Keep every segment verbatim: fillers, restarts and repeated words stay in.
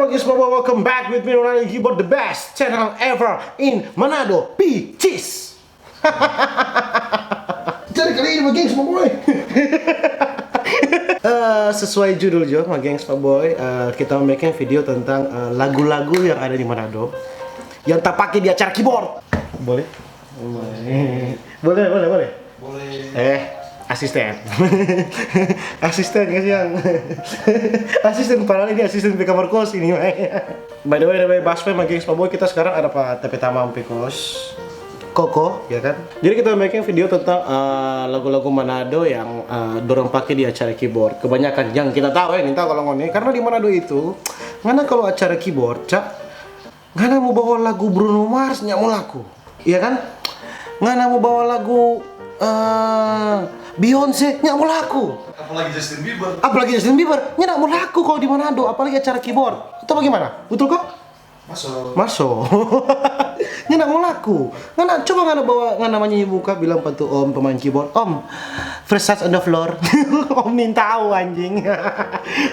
Oke, semua, welcome back with me, Ronaldo Keyboard, the best channel ever in Manado, P Cs. Jadi kali ini, gengs, my boy. Eh, sesuai judul jo, my gengs, my boy, eh, kita mau bikin video tentang, eh, lagu-lagu yang ada di Manado yang terpakai di acara keyboard. Boleh? Boleh, boleh, boleh. Boleh. Eh, asisten. Asisten, kasihan. Asisten, padahal ini asisten di kamar kos ini. By the way, by the way, Baswe, my gengs, my boy, kita sekarang ada pa tapi tamang pe kos. Koko, ya kan? Jadi kita bikin video tentang, eh, lagu-lagu Manado yang, eh, dorang pakai di acara keyboard. Kebanyakan yang kita tahu, eh, kita kalau ngoni, karena di Manado itu, ngana kalau acara keyboard, cak, ngana mau bawa lagu Bruno Mars, nyak mau laku, iya kan? Ngana mau bawa lagu, eh, Beyonce, nyak mau laku. Apalagi Justin Bieber. Apalagi Justin Bieber, nyak mau laku kalau di Manado, apalagi acara keyboard. Atau bagaimana? Betul kok? Masuk. Masuk. Nyak mau laku. Ngana coba ngana bawa ngana manyanyi muka, bilang pa tu om pemain keyboard, "Om, fresh touch on the floor." Om nin tahu, anjing.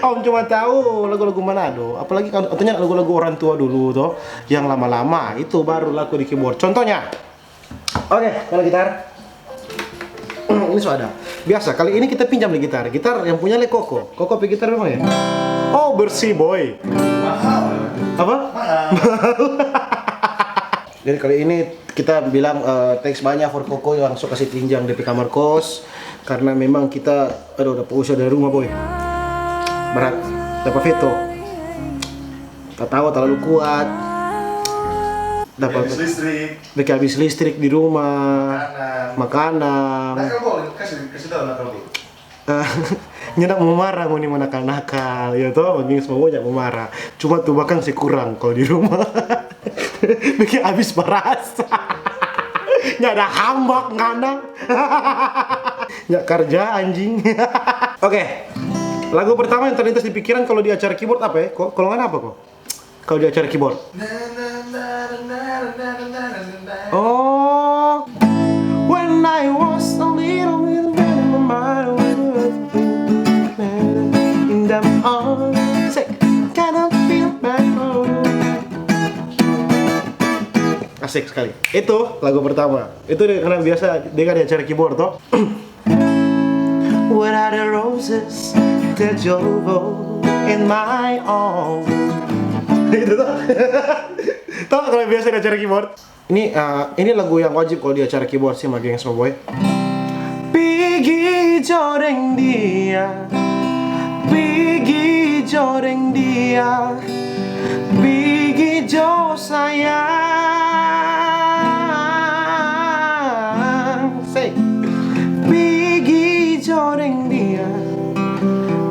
Om cuma tahu lagu-lagu Manado, apalagi kalau, atau nyak lagu-lagu orang tua dulu tuh, yang lama-lama itu baru laku di keyboard. Contohnya, oke, kalau gitar ini so ada. Biasa kali ini kita pinjam di gitar. Gitar yang punya le Koko. Koko pe gitar memang ya? Oh, bersih, boy. Mahal. Apa? Mahal. Jadi kali ini kita bilang, eh, thanks banyak for Koko yang so kasih pinjam depe kamar kos, karena memang kita, aduh, dapa usir dari rumah, boy. Berat, dapa veto. Tatawa talalu kuat. Dapa habis listrik. Bikin habis listrik di rumah. Makanan. Makanan. Nakal boleh, kasih, kasih tahu nakal boleh. Eh, nyak mau marah, ngoni mau nakal-nakal, ya toh, ngoni semua nyak mau marah. Cuma tu bakang se kurang kalau di rumah. Bikin habis beras. Nyak ada hambak ngana. Nyak kerja, anjing. Oke. Lagu pertama yang terlintas di pikiran kalau di acara keyboard apa ya? Kok, kalau ngana apa kok? Kalau di acara keyboard. Oh, when I was a little bit better, my mind was in the arms. Say, "Kinda feel back home." Asik sekali. Itu lagu pertama. Itu dia, karena biasa dia kan di acara keyboard toh. Where are the roses that you hold in my arms? Itu tuh. Tau kalau biasa di acara keyboard. Ini, eh, ini lagu yang wajib kalau di acara keyboard sih, my gengs, my boy. Pigi jo deng dia, pigi jo deng dia, pigi jo sayang. Say, pigi jo deng dia,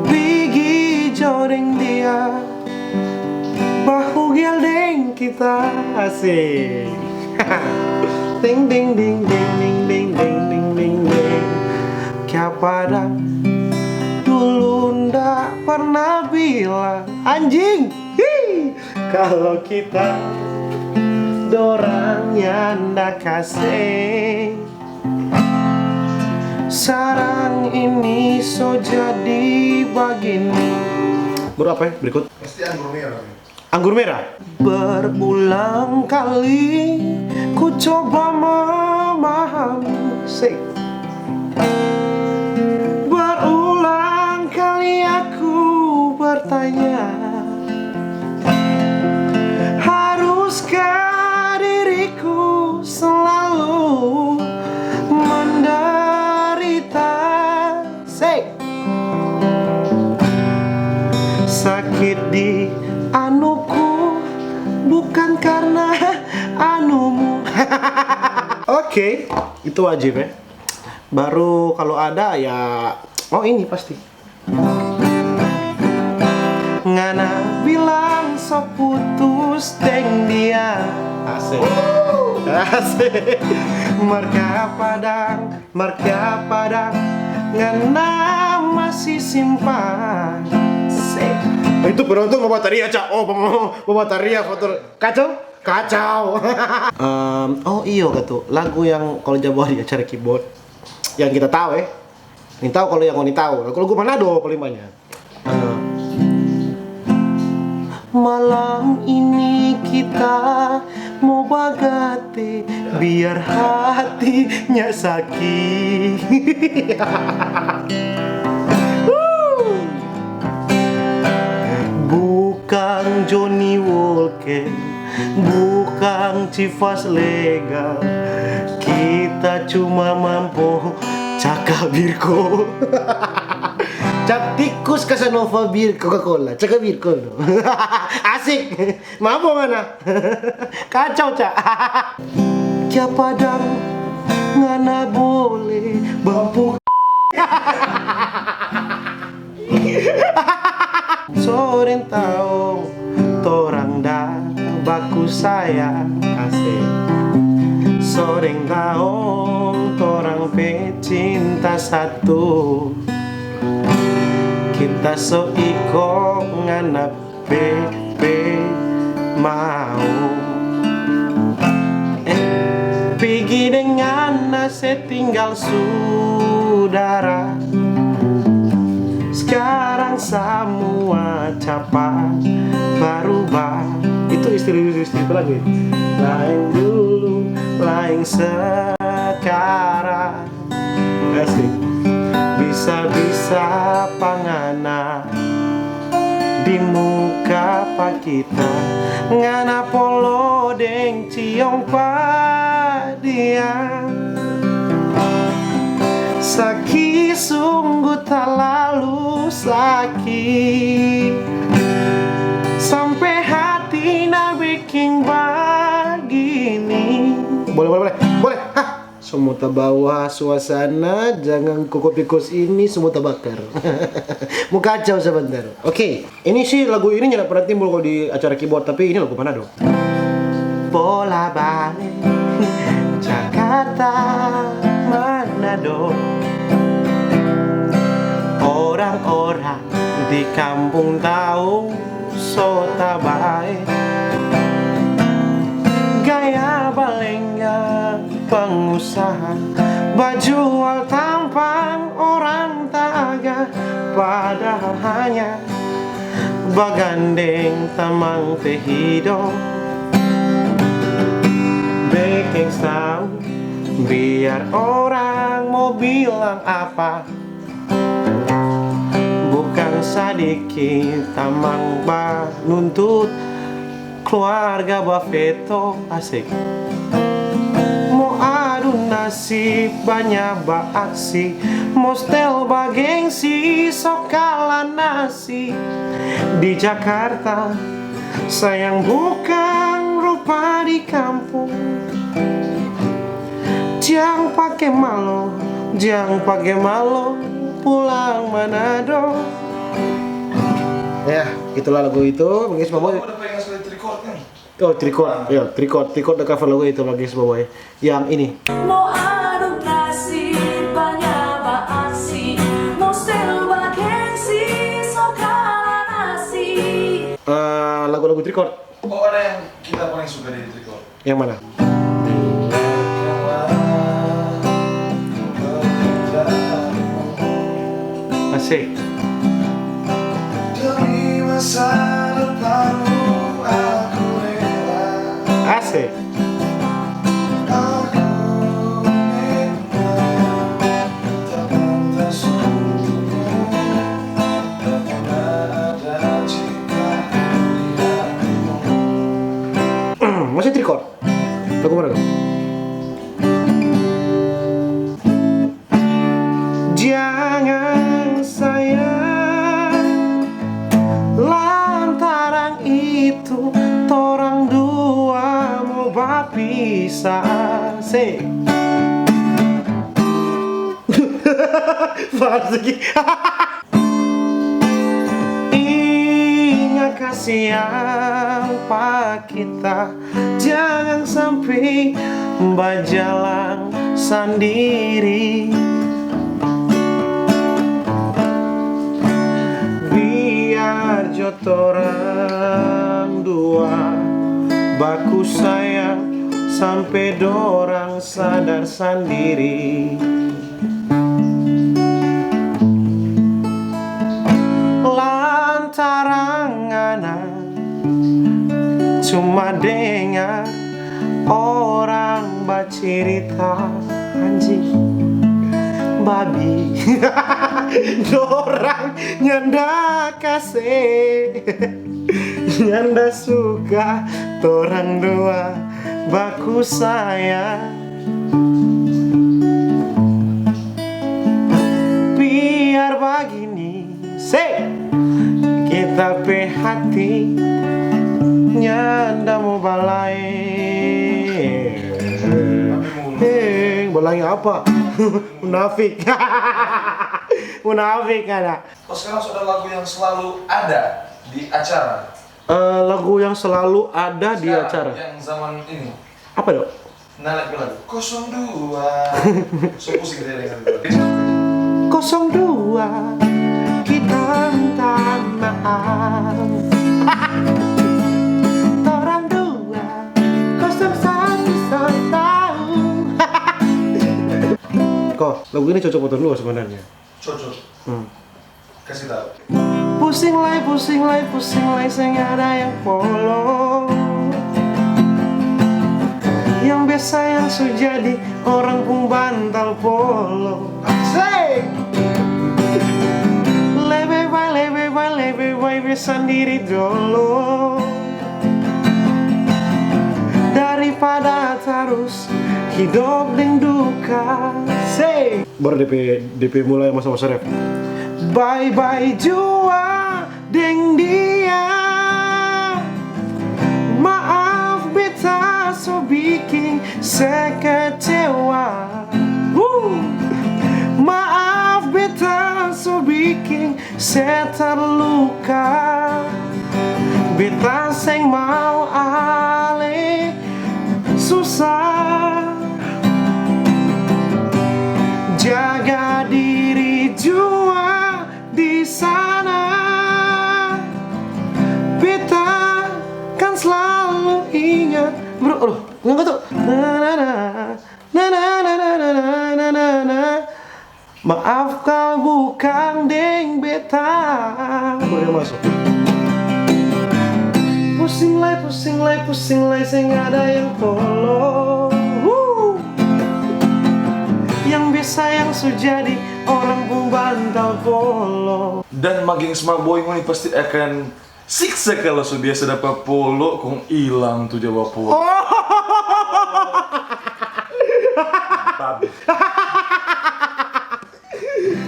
pigi jo deng dia, bahugel deng kita, asik. Ding, ding, ding, ding. Kiapa dang dulu nda pernah bilang, anjing. Hi. Kalau kita dorang nyanda kasih, sarang ini so jadi bagini. Baru apa ya berikut? Pasti anggur merah. Anggur merah. Berulang kali ku coba memahami. Say. Berulang kali aku bertanya, haruskah diriku selalu menderita? Say. Sakit di anuku bukan karena anumu. Oke, itu wajib ya. Baru kalau ada ya, oh, ini pasti. Ngana bilang so putus deng dia. Asik. Asik. Mar kiapa dang, mar kiapa dang, ngana masih simpan. Asik. Itu penonton mo bataria, Cak. Oh, mo, mo bataria, foto kacau, kacau. Em, oh, iyo, katu. Lagu yang kalau ja bawa di acara keyboard, yang kita tahu, eh. Ni tahu kalau yang ngoni tahu. Lagu-lagu Manado paling banyak. Eh, Malam ini kita mo bagate, biar hatinya saki. Bukang Johnny Walker, bukang Chivas Regal, kita cuma mampu cakabirko. Cap tikus Casanova bir Coca-Cola, cakabirko no. Asik. Mabo ngana. Kacau, Ca. Kiapa dang ngana bole bapuk. So deng taong torang da baku sayang, asik. So deng taong torang pe cinta satu. Kita so iko ngana pe, pe mau. Eh, pigi deng ngana se tinggal sudara. Skarang samua capat barubah. Itu istri, istri itu lagi. Laeng dulu, laeng sekarang. Asik. Bisa-bisa pa ngana di muka pa kita, ngana polo deng ciong pa dia. Saki, sunggu talalu saki, sampe hati na beking bagini. Boleh, boleh, boleh. Boleh. Hah. Semua tabawa suasana, jangan kokopi kos ini semua tabakar. Mo kacau sebentar. Oke, ini sih lagu ini nyanda pernah timbul kalau di acara keyboard, tapi ini lagu Manado. Bola bale Jakarta, Manado. Orang-orang di kampung tau so tabae. Gaya balenggang pengusaha, bajual tampang orang taga, padahal hanya bagandeng tamang pe hidop. Beking sau, biar orang mo bilang apa, bukang sadiki tamang banuntut, keluarga bafeto, asik. Mo adu nasib, banya baaksi, mo stel bagengsi, so kala nasib. Di Jakarta, sayang bukang rupa di kampung. Jang pake malo, jang pake malo, pulang Manado. Ya, itulah lagu itu, Manggis Baboy. Kamu udah pengen sudah record kan? Oh, record, ya, record, record the cover lagu itu, Manggis Baboy. Yang ini. Mo adu nasib, banya baaksi, mo stel bagengsi, so kala nasib. Eh, lagu-lagu record. Oh, ada yang kita paling suka dari record. Yang mana? Asik. Demi masa depanmu aku rela. Asik. Aku memang tak pantas untukmu. Tak pernah ada cinta di hatimu. Masih trikot. Lagu mana dong? Jangan sayang, lantaran itu torang dua mo bapisah. Se. Fals lagi. Inga kasiang pa kita, jangan sampe bajalang sandiri. Biar jo torang dua baku sayang sampe dorang sadar sandiri. Lantaran ngana Cuma dengar orang bacirita, anjing, babi. Dorang nyanda kase, nyanda suka torang dua baku sayang. Biar bagini, se, kita pe hati nyanda mo balae. Eh, balae apa? Munafik. Munafik ada. Oh, sekarang sudah lagu yang selalu ada di acara. Eh, lagu yang selalu ada di acara. Sekarang, yang zaman ini. Apa dong? Nah, lagu, lagu kosong dua. So pusing saya dengan itu. Kosong dua, kita minta maaf. Torang dua, kosong satu, so tau. Ko, lagu ini cocok buat lu sebenarnya. Cocok. Hmm. Kasih tahu. Pusing lai, pusing lai, pusing lai, seng ada yang polo. Yang biasa yang su jadi orang pung bantal polo. Asik. Lebe bae, lebe bae, lebe bae be sandiri dolo. Daripada tarus hidop deng duka. Say. Baru depe, depe mulai masa-masa ref. Bye-bye jua deng dia. Maaf beta so biking se kecewa. Wuh. Maaf beta so biking se terluka. Beta seng mau ale susah. Jaga diri jua di sana. Beta kan slalu ingat. Bro, aduh, enggak tuh. Na, na, na. Na, na, na, na. Maaf kal bukang deng beta. Boleh masuk. Pusing lai, pusing lai, pusing lai, seng ada yang polo. Wuh. Yang biasa yang su jadi orang pung bantal polo. Dan Mageng Smaboy, ngoni pasti akan siksa kalu su biasa dapa polo kong ilang tu jawa polo. Oh. Babi.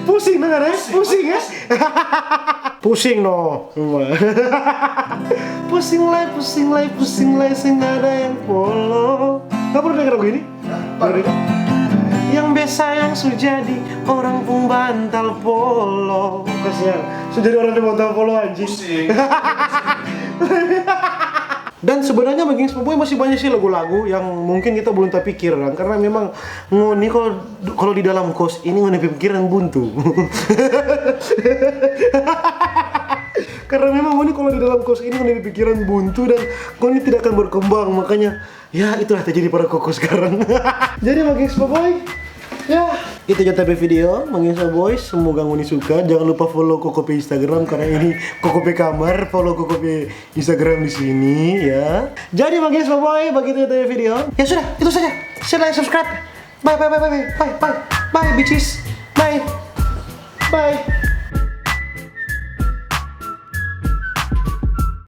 Pusing dengar, eh? Pusing, eh? Pusing, no. Pusing lai, pusing lai, pusing lai, seng ada yang polo. Nggak pernah dengar lagu ini? Baru ini. Yang biasa yang su jadi orang pung bantal polo. Kasihan, su jadi orang pung bantal polo, anjing. Pusing. Dan sebenarnya Mageng Smaboy masih banyak sih lagu-lagu yang mungkin kita belum terpikir, dan karena memang ngoni kalau, kalau di dalam kos ini ngoni pikiran buntu. Karena memang ngoni kalau di dalam kos ini ngoni pikiran buntu dan ngoni tidak akan berkembang, makanya ya itulah terjadi pada Koko sekarang. Jadi Mageng Smaboy, ya, itu aja tapi video Mageng Smaboy, semoga ngoni suka. Jangan lupa follow Koko pe Instagram karena ini Koko pe kamar, follow Koko pe Instagram di sini, ya. Jadi, Mageng Smaboy, begitu itu ya video. Ya sudah, itu saja. Share, like, subscribe. Bye, bye, bye, bye, bye, bye, bye, bitches. Bye. Bye.